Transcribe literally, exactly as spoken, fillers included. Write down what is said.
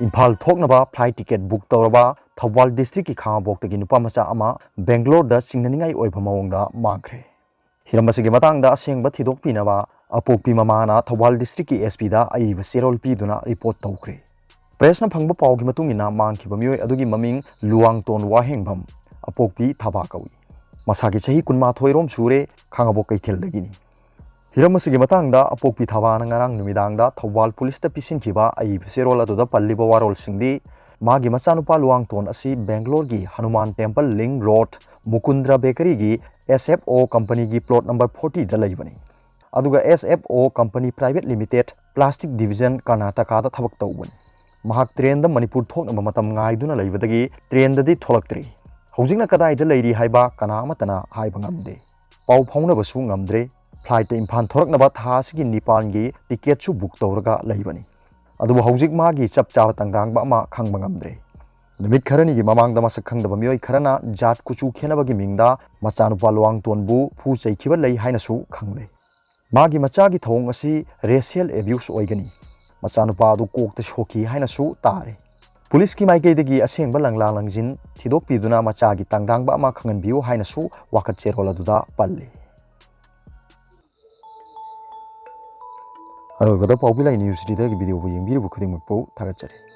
Imphal ꯊꯣꯛꯅꯕ flight ticket book ꯇꯧꯔꯕ ꯊꯧꯕꯥꯜ ꯗꯤꯁꯇ꯭ꯔꯤꯛꯀꯤ ꯈꯥꯉꯕꯣꯛꯇꯒꯤ ꯅꯨꯄꯥ ꯃꯆꯥ ꯑꯃ ꯕꯦꯡꯒ꯭ꯂꯣꯔꯗ ꯆꯤꯡꯅꯅꯤꯡꯉꯥꯏ ꯑꯣꯏꯕ ꯃꯑꯣꯡꯗ ꯃꯥꯡꯈ꯭ꯔꯦ꯫ ꯍꯤꯔꯝ ꯑꯁꯤꯒꯤ ꯃꯇꯥꯡꯗ ꯑꯁꯦꯡꯕ ꯊꯤꯗꯣꯛꯄꯤꯅꯕ ꯑꯄꯣꯛꯄꯤ ꯃꯃꯥꯅ ꯊꯧꯕꯥꯜ ꯗꯤꯁꯇ꯭ꯔꯤꯛꯀꯤ ꯑꯦꯁ ꯄꯤꯗ ꯑꯏꯕ ꯆꯦꯔꯣꯜ ꯄꯤꯗꯨꯅ ꯔꯤꯄꯣꯔꯠ ꯇꯧꯈ꯭ꯔꯦ꯫ ꯄ꯭ꯔꯦꯁꯅ ꯐꯪꯕ ꯄꯥꯎꯒꯤ ꯃꯇꯨꯡ ꯏꯟꯅ, ꯃꯥꯡꯈꯤꯕ ꯃꯤꯑꯣꯏ ꯑꯗꯨꯒꯤ ꯃꯃꯤꯡ ꯂꯨꯋꯥꯡꯇꯣꯟ ꯋꯥꯍꯦꯡꯕꯝ, ꯑꯄꯣꯛꯄꯤ ꯊꯕꯥ ꯀꯧꯏ꯫ ꯃꯁꯥꯒꯤ ꯆꯍꯤ ꯀꯨꯟꯃꯥꯊꯣꯏ ꯔꯣꯝ ꯁꯨꯔꯦ, ꯈꯥꯉꯕꯣꯛ ꯀꯩꯊꯦꯜꯗꯒꯤꯅꯤ꯫ ꯍꯤꯔꯝ ꯑꯁꯤꯒꯤ ꯃꯇꯥꯡꯗ ꯑꯄꯣꯛꯄꯤ ꯊꯕꯥꯅ ꯉꯔꯥꯡ ꯅꯨꯃꯤꯗꯥꯡꯗ ꯊꯧꯕꯥꯜ ꯄꯨꯂꯤꯁꯇ ꯄꯤꯁꯤꯟꯈꯤꯕ ꯑꯏꯕ ꯆꯦꯔꯣꯜ ꯑꯗꯨꯗ ꯄꯜꯂꯤꯕ ꯋꯥꯔꯣꯜꯁꯤꯡꯗꯤ, ꯃꯥꯒꯤ ꯃꯆꯥꯅꯨꯄꯥ ꯂꯨꯋꯥꯡꯇꯣꯟ ꯑꯁꯤ ꯕꯦꯡꯒ꯭ꯂꯣꯔꯒꯤ Hanuman temple link road Mukundra ꯕꯦꯀꯔꯤꯒꯤ ꯑꯦꯁ ꯑꯦꯐ ꯑꯣ ꯀꯝꯄꯅꯤꯒꯤ ꯄ꯭ꯂꯣꯠ ꯅꯝꯕꯔ ꯐꯣꯔꯇꯤꯗ ꯂꯩꯕꯅꯤ꯫ ꯑꯗꯨꯒ S F O company private limited, plastic division, ꯀꯔꯅꯥꯇꯀꯥꯗ ꯊꯕꯛ ꯇꯧꯕꯅꯤ꯫ ꯃꯍꯥꯛ ꯇ꯭ꯔꯦꯟꯗ ꯃꯅꯤꯄꯨꯔ ꯊꯣꯛꯅꯕ ꯃꯇꯝ ꯉꯥꯏꯗꯨꯅ ꯂꯩꯕꯗꯒꯤ ꯇ꯭ꯔꯦꯟꯗꯗꯤ ꯊꯣꯛꯂꯛꯇ꯭ꯔꯤ꯫ ꯍꯧꯖꯤꯛꯅ ꯀꯗꯥꯏꯗ ꯂꯩꯔꯤ ꯍꯥꯏꯕ ꯀꯅꯥ ꯑꯃꯠꯇꯅ ꯍꯥꯏꯕ ꯉꯝꯗꯦ꯫ ꯄꯥꯎ ꯐꯥꯎꯅꯕꯁꯨ ꯉꯝꯗ꯭ꯔꯦ꯫ ꯐ꯭ꯂꯥꯏꯠꯇ ꯏꯝꯐꯥꯜ ꯊꯣꯔꯛꯅꯕ ꯊꯥ ꯑꯁꯤꯒꯤ ꯅꯤꯄꯥꯟꯒꯤ ꯇꯤꯀꯦꯠꯁꯨ ꯕꯨꯛ ꯇꯧꯔꯒ ꯂꯩꯕꯅꯤ꯫ ꯑꯗꯨꯕꯨ ꯍꯧꯖꯤꯛ ꯃꯥꯒꯤ ꯆꯞ ꯆꯥꯕ ꯇꯪꯒꯥꯡꯕ ꯑꯃ ꯈꯪꯕ ꯉꯝꯗ꯭ꯔꯦ꯫ ꯅꯨꯃꯤꯠ ꯈꯔꯅꯤꯒꯤ ꯃꯃꯥꯡꯗ ꯃꯁꯛ ꯈꯪꯗꯕ ꯃꯤꯑꯣꯏ ꯈꯔꯅ ꯖꯥꯠ ꯀꯨꯆꯨ ꯈꯦꯠꯅꯕꯒꯤ ꯃꯤꯡꯗ ꯃꯆꯥꯅꯨꯄꯥ ꯂꯨꯋꯥꯡꯇꯣꯟꯕꯨ ꯐꯨ ꯆꯩꯈꯤꯕ ꯂꯩ ꯍꯥꯏꯅꯁꯨ ꯈꯪꯂꯦ꯫ ꯃꯥꯒꯤ ꯃꯆꯥꯒꯤ ꯊꯧꯑꯣꯡ ꯑꯁꯤ ꯔꯦꯁꯤꯌꯦꯜ ꯑꯦꯕ꯭ꯌꯨꯁ ꯑꯣꯏꯒꯅꯤ꯫ ꯃꯆꯥꯅꯨꯄꯥ ꯑꯗꯨ ꯀꯣꯛꯇ ꯁꯣꯛꯈꯤ ꯍꯥꯏꯅꯁꯨ ꯇꯥꯔꯦ꯫ ꯄꯨꯂꯤꯁꯀꯤ ꯃꯥꯏꯀꯩꯗꯒꯤ ꯑꯁꯦꯡꯕ ꯂꯪꯂꯥ ꯂꯪꯖꯤꯟ ꯊꯤꯗꯣꯛꯄꯤꯗꯨꯅ ꯃꯆꯥꯒꯤ ꯇꯪꯗꯥꯡꯕ ꯑꯃ ꯈꯪꯍꯟꯕꯤꯌꯨ ꯍꯥꯏꯅꯁꯨ ꯋꯥꯀꯠ ꯆꯦꯔꯣꯜ ꯑꯗꯨꯗ ꯄꯜꯂꯤ꯫ ꯑꯔꯣꯏꯕꯗ ꯄꯥꯎꯕꯤ ꯂꯥꯏ ꯅ꯭ꯌꯨꯁ ꯂꯤꯗꯔꯒꯤ ꯚꯤꯗꯤꯑꯣꯕꯨ ꯌꯦꯡꯕꯤꯔꯤꯕ ꯈꯨꯗꯤꯡꯃꯛꯄꯨ ꯊꯥꯒꯠꯆꯔꯤ꯫